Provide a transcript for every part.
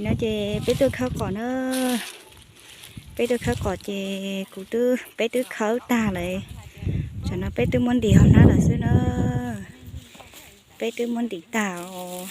No ces peb tuaj khawb qos na. Peb tuaj khawb qos ces kuv twb, peb twb khawb tag lawm. Tsam no peb twb muab ntim hauv hnab lawm xwb na. Peb twb muab ntim tag os.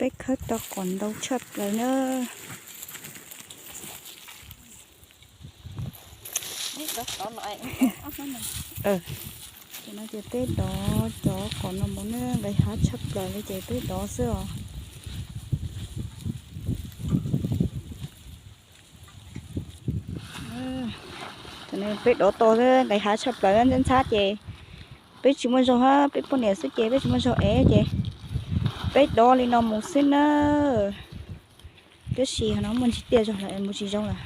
Peb khawb tau qos ntau tshaj plaws na. Tam no ces peb dov cov qos no mus na, nqis hav tshaj plaws li ces peb dov xwb os. Tam no peb dov tau xwb, nqis hav tshaj plaws ntxhab ntxhab ces peb tsis muaj zog hab, peb poj niam xwb ces peb tsis muaj zog ev ces peb dov li no mus xwb na. Tab sis no muaj ntsig tiaj zog lawm mus tsis zoo lawm.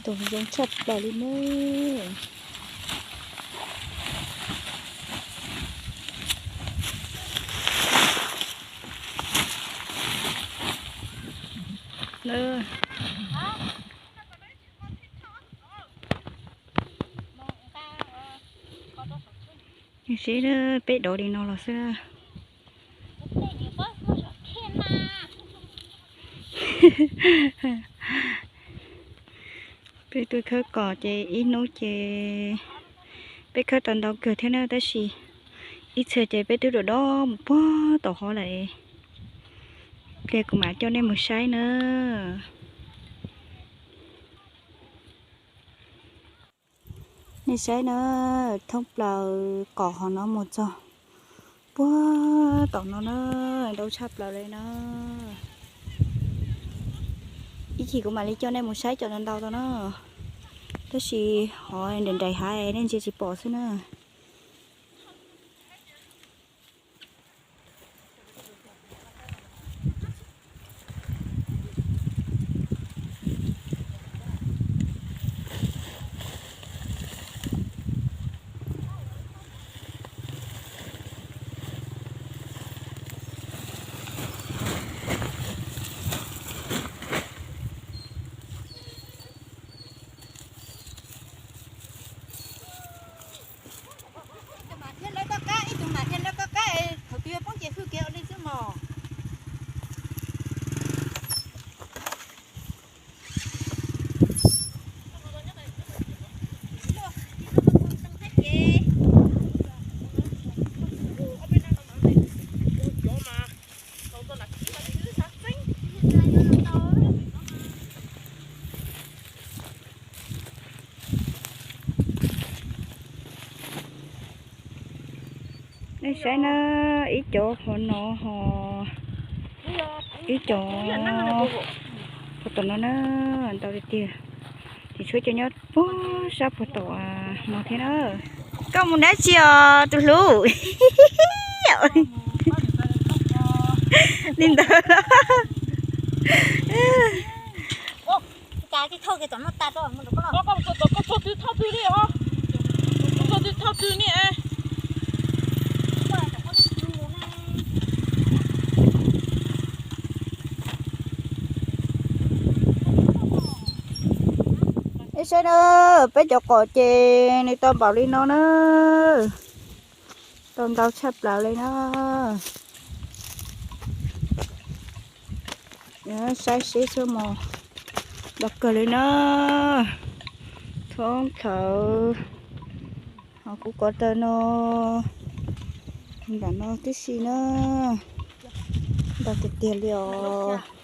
Tus zoo tshaj plaws li ne. Seb peb dov li no los xwb. Peb tuaj khawb qos ces ib hnub ces peb khawb tau ntau kawg thiab na, tab sis ib txhia ces peb twb dov dov mus puag tom hov lawm. Pliag kuv mam coj nej mus saib na. Nej saib na, thoob plaws qos hov no mus txog puag tom no na, ntau tshaj plaws li na. Ib chim kuv mam li coj nej mus saib cov ntau ntau tau na, tab sis hov nraim nraim hav nej ntsia tsis pom xwb na. Ib tug mam thiaj lawv koj qab, ib tug mam thiaj lawv koj qab, thaum twg yuav poob ces hwj kiag ua li xwb mog. Nej saib na, ib cov hov no ho, ib cov puag tom no na, ntau tiag tiag. Ces tshuav cov nyob puag sab puag tom no thiab na. Koj mus dab tsi os tus hlub? Li ntawd. Nej Saib na, peb cov qos ces nws tau npaum li no na, tau ntau tshaj plaws li na. Saib seb txhob mus, ntau kawg li na. Thoob plaws, ho kuv ko taw no, nram no tib si na, ntau tiag tiag li os.